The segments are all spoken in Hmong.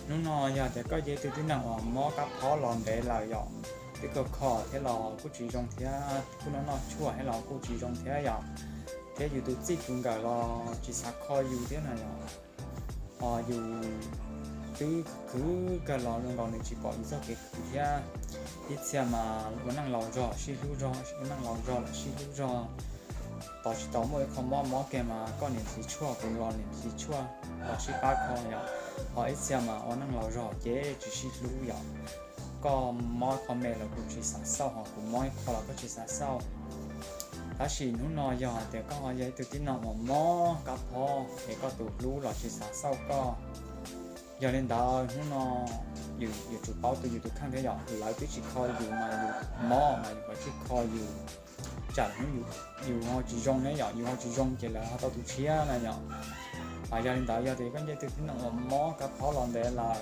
Hnub no yog tias koj yog ib tug tib neeg uas mob kab phob los ntev lawm yom, twb kho kho thiab los kuj tsis zoo thiab, kuj noj noj tshuaj thiab los kuj tsis zoo thiab yom, thiab yus tus txij tus nkawm los tsis xav kho yus thiab na yom, ho yus twb khwv kawg los zoo nkaus nws tsis pom yus txoj kev khwv thiab. Ib txhia mas ua neej laus zog sib hlub zog, ua neej laus zog los sib hlub zog, tos tsis tau muaj ib qho mob mob kiag mas koj niam txiv tshuaj, kuv los niam txiv tshuaj los sib pab kho yom. Ho ib txhia mas ua neej laus zog ces tsis sib hlub yom, koj mob qho me los kuv tsis xav xauj, ho kuv mob ib qho los koj tsis xav xauj. Tab sis hnub no yog hais tias koj ho yog ib tug tib neeg uas mob kab phob es koj tus hlub los tsis xav xauj koj, yog li ntawd hnub no yus yuav tsum paub tus yus tus kheej thiab yom, lawv twb tsis kho yus mas yus mob mas yus yuav tsum kho yus, tsam hnub yus ho tsis zoo ne yom, yus ho tsis zoo ces lawv ho tau tus tshiab na yom. Yog li ntawd yog tias koj yog ib tug tib neeg uas mob kab phob los ntev lawm,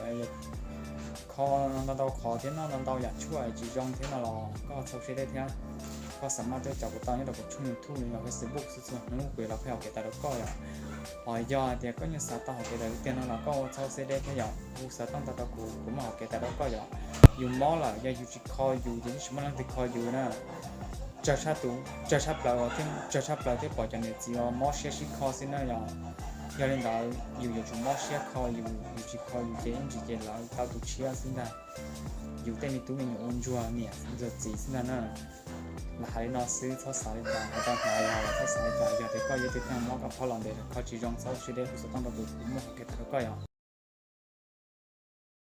kho ntau ntau qhov thiab noj ntau ntau yam tshuaj tsis zoo thiab no los koj txhob siab deb thiab. Koj xav maj tuaj caum kuv tau nyob rau kuv tshooj YouTube los yog Facebook xwb, txhua hnub kuv yuav los qhia hauv kev tawm rau koj yom. Ho yog hais tias koj yeej xav tau hauv kev tawm tiag no los koj ua txhob siab deb thiab yom, hu xov tooj tau rau kuv, kuv muaj hauv kev tawm rau koj yom. Yus mob lawm yog yus tsis kho yus ces yeej tsis muaj leej twg kho yus na. Tsawg tshaj plaws thiab, tsawg tshaj plaws thiab pom cov niam txiv uas mob siab sib kho xwb na yom. Yog li ntawd yus yuav tsum mob siab kho yus, yus tsis kho yus ces ib ntsis ces lawv tau tus tshiab xwb ntag. Yus tej me tub me nyuam ua ntsuag niam ntsuag txiv xwb ntag na. Lam hais li no xwb, txhob xav li cas, hais tau hnav los txhob xav li cas. Yog tias koj yog ib tug tib neeg mob kab phob los ntev kho tsis zoo, txhob siab deb, hu xov tooj rau kuv, kuv muaj hauv kev tawm rau koj yom.